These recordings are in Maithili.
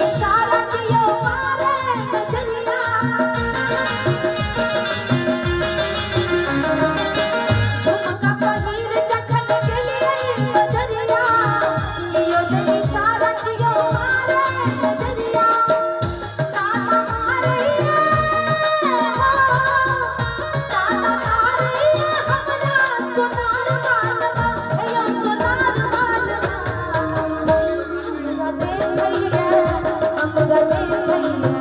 इशारा कियो मारे नजरिया। झुमका पहिर जखन गेलियै बजरिया, कियो जे इशारा कियो मारे नजरिया। ताना मारैया हो, ताना मारैया हमरा सोनार बालमा, हे यौ सोनार बालमा। हमरा देखैया, हमरा देखैया,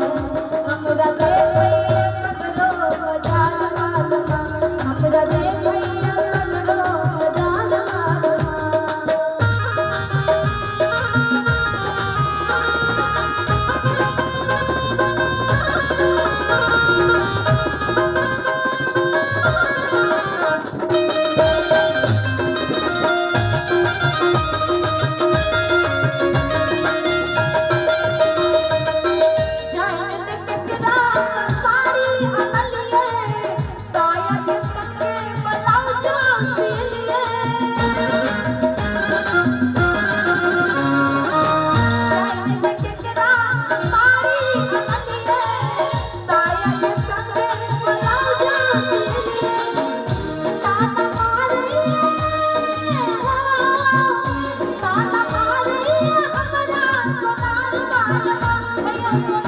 हमरा देखैया सगरो बाजार बालमा, हमरा देखैया सगरो बाजार बालमा। जान केकरा साड़ी अनलिए, साया के संगे ब्लाउज सिलिए। जान केकरा साड़ी अनलिए, साया के संगे ब्लाउज सिलिए। ताना मारैया हो, ताना मारैया हमरा सोनार बालमा, हे यौ।